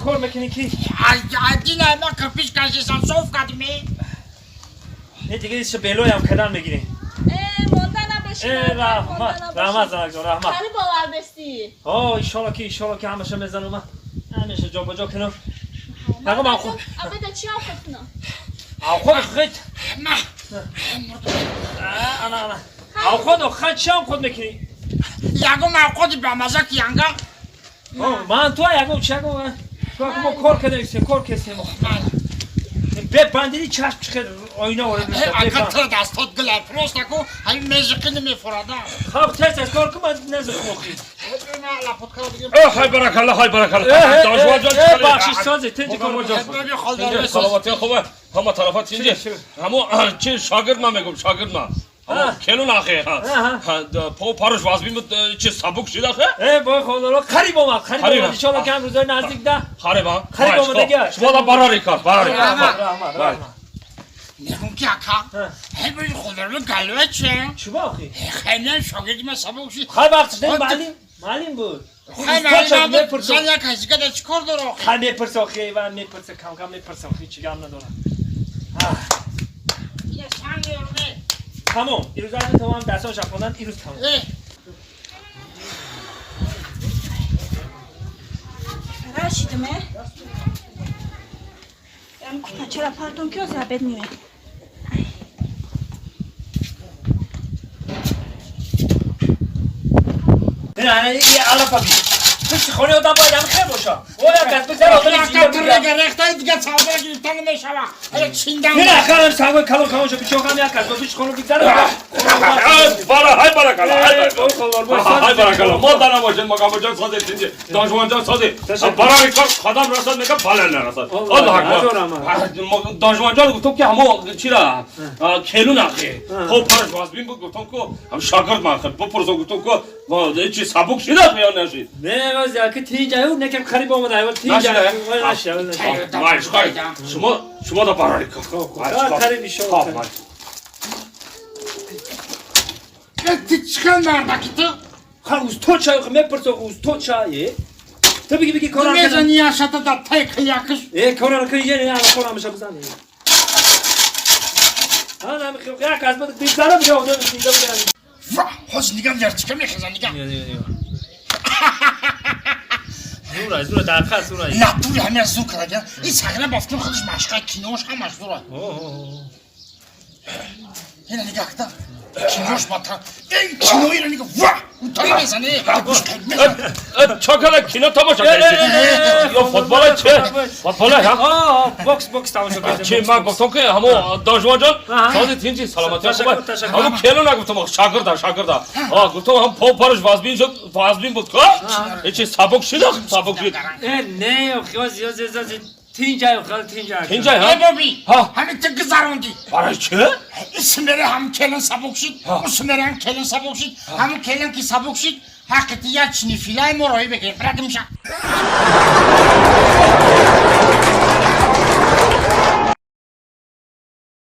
кор мекунӣ ки Дина ма кирпич кашисам соф кардим. Не дига иша белоям кадан мегирем. Монда набошӣ. Раҳмат, раҳмат, занакҷон, раҳмат. Қариб овардасӣ. О, иншолло ки, иншолло ки ҳамаша мезанам ман. Ҳамеша ҷобаҷо кунам. Нақо ман худ. Абеда чӣ овқат кунам? Овқат хит. Ма. Ана ана. Овқат охир чӣ овқат мекунӣ? Ягон овқати бамаза ки янга. Ман ту ягон чӣ ягон. Ту мо кор кардем, кор кардем. Бе бандиди чашм чихел оина ворид мешавад. Ака тра дастот гила просто ку ҳамин мезиқи намефурада. Хоб тез тез кор кун ман незиқм охи. Ҳай баракалла, ҳай баракалла. Бахшиш созе тинҷи кор кун. Саломатӣ хубе. Ҳама тарафа тинҷи. Ҳамо чи шогирд ма мегум, шогирд ма. Келун ахе. По паруш вазбин буд чи сабук шид ахе? Бой хондаро қариб омад, қариб омад. Иншолло ки ҳам рӯзои наздик да. Қариб а? Қариб омадагӣ. Шумо да барори кор, барори кор. Раҳмат, раҳмат. Мегум ки ака, ҳай бой хондаро галва че? Чӣ ба охи? Хеле шогирди ма сабук шид. Хай вақтш не маълим, маълим буд. Хай маълим буд. Зан як ҳазига да чӣ кор дора охи? Хай мепурса охи, ва мепурса, кам кам мепурса охи, чӣ гап надорам. Тамом. Ирӯз аз тамом дастон шафондан ирӯз тамом. Рашидме? Ам кутачара партон ки оза обед меояд. Не, не, я алафа би. Пушти хонаи одам бояд ҳам хел боша. Оя кас бизар одам дига савдо гирифта намешава. Чиндан. Не, ахарам сангои калон калон шо бичоқам як кас пушти хона бигзара. Бара, ҳай баракалла, ҳай баракалла. Ҳай баракалла. Мо дана бошем, мақамоҷон созе тинҷи, донжвонҷон созе. Бараи кор қадам расад мега бале нарасад. Аллоҳ акбар. Донжвонҷон гуфтам ки ҳамо чира келун ахи. Хоб параш вазбин буд гуфтам ку ҳам шогирд ман хел бупурсам гуфтам ку чи сабук шидат ё нашид? Не, воз яки тинҷа, некам қариб омада, айвал тинҷа. Нашид. Майш, хай. Шумо шумо да бараи кор. Қариб иншолло. Ти чӣ мардаки ту? Ха усто чай мепурсо усто чай. Ту биги биги кора мезани яшата да тай киякш. Кора кунӣ не ала кора меша бизани. Ана ми як аз бад бизара биё одам зинда бизани. Ва, ҳоз нигам вертика мехеза нигам. Зура, зура дар хат зура. Натури ҳамин зур карда. Ин сахна бафтум худаш машқа кинош ҳамаш зура. Ина нигаҳ кда. Кинош батар. Эй, киноиро нигаҳ. Ва, утари мезане. Чокала кино тамошо кардӣ? Ё футбола че? Футбола ҳа? Бокс, бокс тамошо кардем. Чи ман гуфтам ки ҳамо донжвонҷон сози тинҷи саломатӣ хуб. Ҳамо кело нагуфтам, шогирда, шогирда. А гуфтам ҳам по параш вазбин шуд, вазбин буд ка? Чи сабук шид, сабук шид. Не, охи, зиёд зиёд тинҷай, охи, тинҷай. Тинҷай, ҳа? Эй боби, ҳа? ҳамин ту гузарондӣ. Барои чӣ? Исмере ҳам келин сабук шид, усмере ҳам келин сабук шид, ҳамун келин ки сабук шид, ҳаққи ти як чинифилаи мо роҳӣ бигирем. Бирагимша.